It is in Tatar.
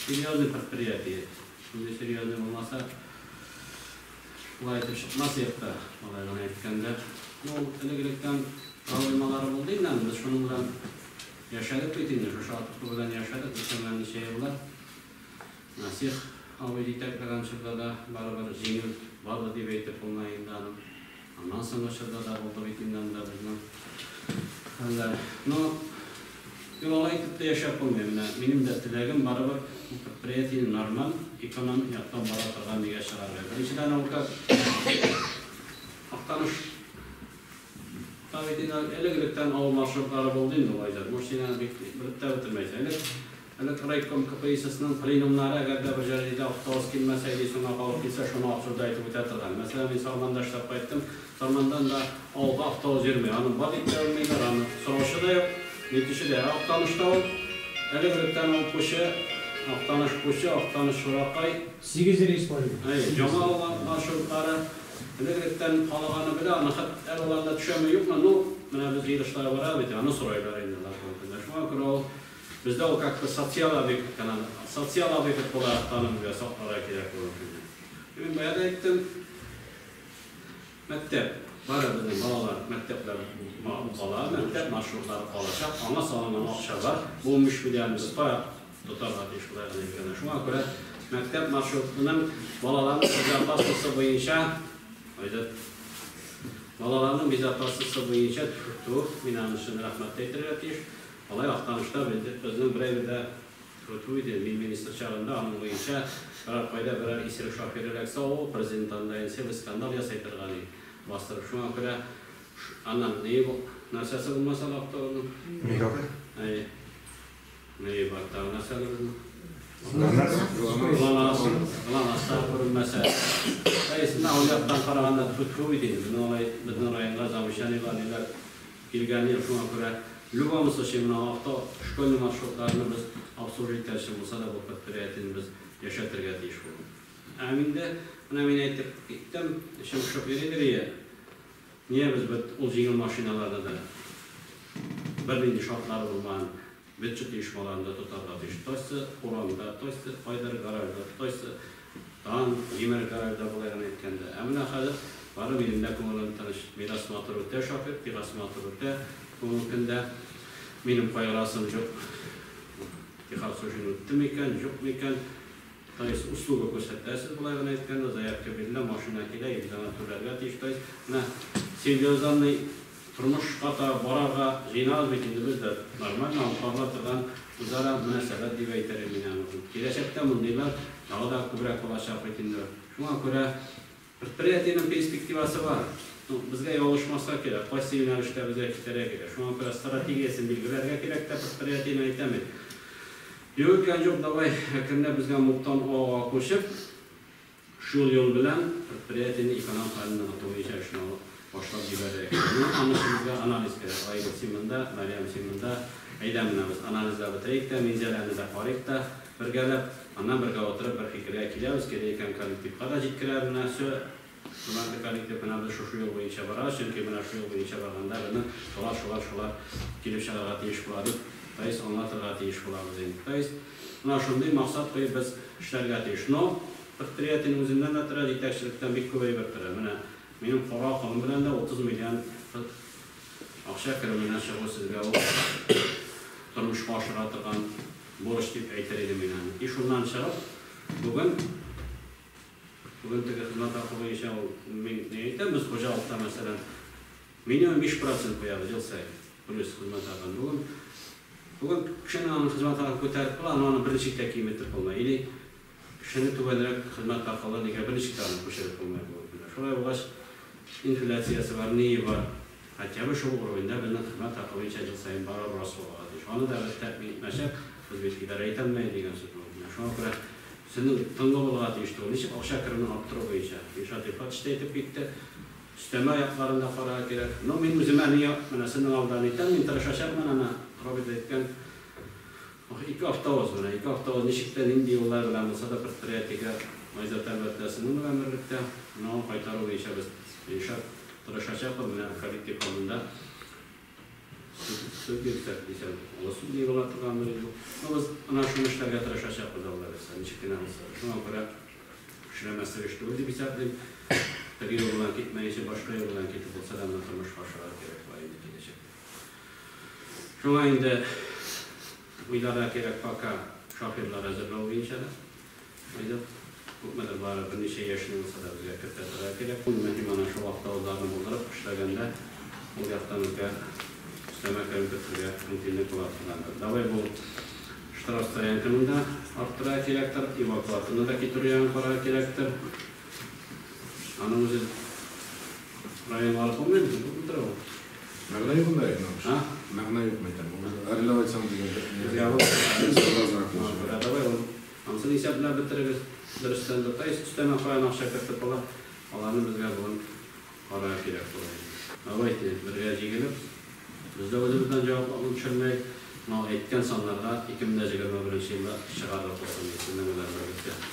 Серьезный предприятие. Шундый серьезный булмаса, шулай итеп чыкмас идек тә, алай гына әйткәндә. Ну, элек-электән проблемалары булды инде, без шуның белән яшәдек бит инде, шушы АТП белән яшәдек, ничәмә ничә еллар. Насих абый җитәкләгән чорда да барыбер җиңел барды дип әйтеп булмый инде аның. Аннан соңгы чорда да булды бит инде анда безнең хәлләр. Но юк, алай итеп тә яшәп булмый. Менә минем дә теләгем барыбер бу предприятиене нормаль экономик яктан бара торган нигә чыгарырга. Беренчедән, ул как Актаныш та бит инде элек-электән авыл маршрутлары булды инде ул, Айзат. Может, син аны бик белеп тә бетермәйсең. Элек Элек райком КПИССның пленумнары, әгәр дә бер җәридә автобус килмәсә или соңга калып килсә, шуны обсуждать итеп үтә торган. Мәсәлән, мин Сарманда эшләп кайттым. Сармандан да авылга автобус йөрми. Аны бар дип тә белмиләр, аны сораучы да юк, нитүче дә. Ә Актанышта ул элек-электән ул Пучы, Актаныш Пучы, Актаныш Чуракай. Сигез рейс бар иде. Әйе, Яңа авыл маршрутлары. Элек-электән халык аны белә, аны хәт әле ул анда төшәме, юкмы, ну, менә без җыелышларга барабыз бит, аны сорыйлар инде алар бүгенге көндә. Шуңа күрә ул Бездә ул как-то социаль объект кына, социаль объект буларак танылырга, сакларга кирәк бүгенге көндә. Мин бая да әйттем, мәктәп, бары безнең балалар мәктәпләр кала, мәктәп маршрутлары калачак, аңа салынган акча бар, бу 15 миллионны без кая тотарга тиеш, болай гына әйткәндә. Шуңа күрә мәктәп маршрутының балаларның безопасности буенча, Айзат, балаларның безопасности буенча тфү, мин аның өчен рәхмәт тә әйтергә тиеш. Алай Актанышта безнең берәү дә тфү иде, мин министр чагында аның буенча берәр кайда берәр исерек шофер эләксә, о, президент анда инде целый скандал ясый торган иде, бастырып. Шуңа күрә аннан ни нәрсәсе булмаса да автобусның. Мигалка? Әйе. Ни бар тагы нәрсә әле безнең? Глонасс. Глонасс. Глонасс та күренмәсә. Әйе, менә ул яктан караганда тфү-тфү бит инде. Безнең алай безнең районга замечаниеләр ниләр килгәне юк, шуңа күрә в любом случае менә авто школьный маршрутларны без обслуживать итәр өчен булса да бу предприятиене без яшәтергә тиеш булдык. Һәм инде менә мин әйтеп киттем, эчем пошып йөридер ие, нигә без бит ул җиңел машиналарны да бернинди шартлары булмаган бюджет оешмаларында тотарга тиеш. Тайсы урамда, тайсы кайдыр гаражда, тайсы Тан, җимерек гаражда болай гына әйткәндә. Ә менә хәзер бары минем дә күңелем тыныч. Медосмотр үтә шофер, техосмотр үтә. Бүгенге көндә минем кайгырасым җук. Техобслуживание үтте микән, җук микән. То есть услуга күрсәтәсез, болай гына әйткәндә, заявка бирелә, машина килә, и без аңа түләргә тиеш. То есть менә цивилизованный Тормышка та барырга җыенабыз бит инде без дә. Нормально алып барыла торган үзара мөнәсәбәт дип әйтер идем мин аны. Киләчәктә мондыйлар тагы да күбрәк булачак бит инде. Шуңа күрә предприятиенең перспективасы бар. Ну, безгә ялгышмаска кирәк, кайсы юнәлештә безгә китәргә кирәк. Шуңа күрә стратегиясен билгеләргә кирәк тә предприятиенең, әйтәм бит. Юк икән, юк, давай әкренләп безгә МУПтан ОАОга күчеп, Шул юл белән предприятиене эконом хәлен ныгыту буенча эшне алып башлап җибәрергә кирәк. Ну, анысы безгә анализ кирәк. Айгөл, син монда, Мәрьям, син монда. Әйдә, менә без анализлап бетерик тә, Минзәләне дә карыйк та бергәләп, аннан бергә утырып бер фикергә киләбез, кирәк икән коллективка да җиткерәбез, менә всё, хөрмәтле коллектив, менә без шушы юл буенча барабыз, чөнки менә шул юл буенча барганда безнең шулар, шулар, шулар килеп чыгарга тиеш була дип, то есть аңлатырга тиеш булабыз инде. То есть, менә шундый максат куеп без эшләргә тиеш. Но предприятиенең үзеннән дә тора, җитәкчелектән бик күп әйбер тора. Менә минем кара акылым белән дә 30 миллион акча кеременә чыгу сезгә ул тормышка ашыра торган бурыч дип әйтер идем мин аны. И шуннан чыгып, бүген, бүген теге хезмәт хакы буенча ул мин ни әйтәм, без хуҗалыкта, мәсәлән, минимум 5 процент куябыз ел саен плюс хезмәт хакын. Бүген, бүген кешенең аның хезмәт хакын күтәреп була, но аны берничек тә киметеп булмый. Или Кешене түбәнрәк хезмәт хакылы нигә берничек тә аны күчереп булмый бүгенге көндә. Шулай булгач, инфляциясе бар, ние бар. Хотя бы шул уровеньда безнең хезмәт хакы буенча ел саен барыбер рост булырга тиеш. Аны да без тәэмин итмәсәк, без бит идарә итә алмый дигән сүз бу. Менә шуңа күрә сезнең тынгы булырга тиеш түгел. Ничек акча керемен арттыру буенча Илшат Илфатович та әйтеп китте. Өстәмә якларын да карарга кирәк. Ну, мин үземә ни, менә сезнең алда әйтәм, мин тырышачакмын, әнә Роберт әйткән Ох, ике автобус менә, ике автобус ничек тә, нинди юллар белән булса да предприятиегә Айзат, әлбәттә, сезнең белән берлектә, менә аны кайтару буенча без Илшат тырышачакбыз, менә коллектив алдында сүз, сүз бирсәк, дисәм, олы сүз ни була торгандыр инде. Ну, без менә шуны эшләргә тырышачакбыз, Алла бирсә. Анысы. Шуңа күрә эшләмәслек эш түгел дип исәплим. Теге юл белән китмәенчә, башка юл белән китеп булса да, моны тормышка ашырырга кирәк була инде киләчәктә. Шуңа инде уйларга кирәк пока шоферлар әзерләү буенча да. Айда күпмедер бары берничә яшьне булса да безгә кертә торырга кирәк. Иң мөһим ана шул автобусларны булдырып эшләгәндә ул яктан безгә өстәмә керем кертергә мөмкинлек була торгандыр. Давай бу штраф стоянканы да арттырырга кирәктер, эвакуаторны да китерү ягын карарга кирәктер. Аның үзе районга алып булмый инде, күпме тора ул? Мәгънә юк инде аның. А? Мәгънә юк мәйтәм. Арендовать сам дигән. Безгә ул Азрак булсын. Давай ул анысын исәпләп бетерегез. Дөрестән дә, то есть өстәмә каян акча кертеп була, аларны безгә бүген карарга кирәк була. Давайте бергә җигелеп, без дә үзебездән җаваплылыкны төшермәй, мына әйткән саннарга 2021 елда чыгарырга булсын, сезнең белән бергә.